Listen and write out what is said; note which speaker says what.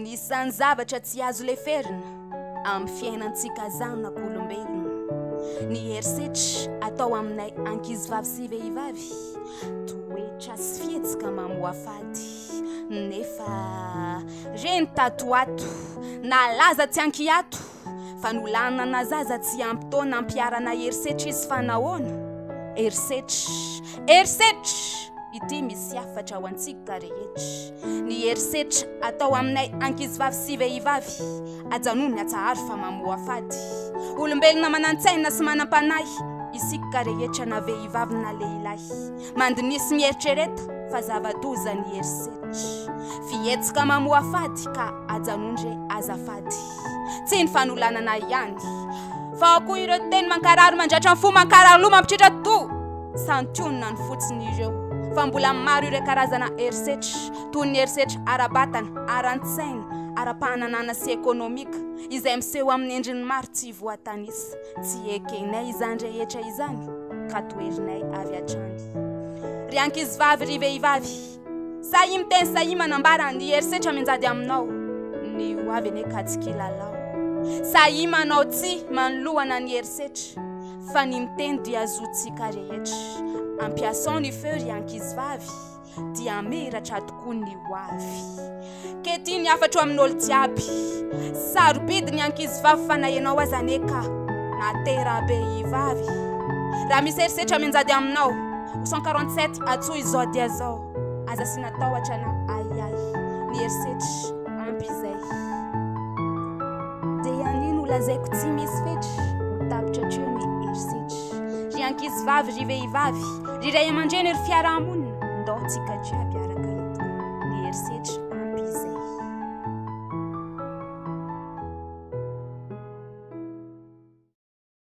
Speaker 1: Anisan'ny zavatra tsy azo leferina amin'ny fiainantsika zanak'olombelona ny herisetra atao aminay ankizivavy sy vehivavy, toetra sy fihetsika mamoafady. Nefa reny tato ho ato, nalaza tsy ankiato fa nolanana zaza tsy ampy taona ampiharana herisetra izy fa nahoana? Herisetra! Herisetra! Ity misy hafatra ho antsika rehetra. Ny herisetra atao aminay ankizivavy sy vehivavy, ajanony atsaharo fa mamoafady. Olombelona manan-tsaina sy manam-panahy isika rehetra na vehivavy na lehilahy. Mandiniha sy mieritrereta fa zava-doza ny herisetra. Fihetsika mamoafady ka ajanony re azafady. Tsy ny fanolanana ihany fa ao koa ireo teny mankarary mandratra ny fo mankarary loha mampitritra toa santionany fotsiny ireo fa mbola maro ireo karazana herisetra toy ny herisetra ara-batana, ara-tsaina, ara-pahananana sy ekonomika izay miseho amin'ny endriny maro tsy voatanisa. Tsy ekenay izany rehetra izany ka toherinay avy hatrany. Ry ankizivavy, ry vehivavy, sahia miteny, sahia manambara ny herisetra mianjady aminao, ny ho avy anie ka tsy kilalao. Sahia manao tsia manoloana ny herisetra fa ny miteny dia zontsika rehetra. Ampiasao ny feo ry ankizivavy dia miratra tokoa ny ho avy. Kety ny hafatro amin'olo jiaby. Sarobidy ny ankizy vavy fa na ianao aza anie ka natera-behivavy. Raha misy herisetra mianjady aminao, 147 atsoy izao dia zao. Aza asiana tahotra na ahiahy. Ny herisetra ampy izay. Dia anio no lazaiko tsy misy fetra, ho tapitra hatreo ny herisetra. Ry ankizy vavy, ry vehivavy, ry ray aman-dreny, ry fiarahamonina, ndao tsika jiaby araka eto ny herisetra.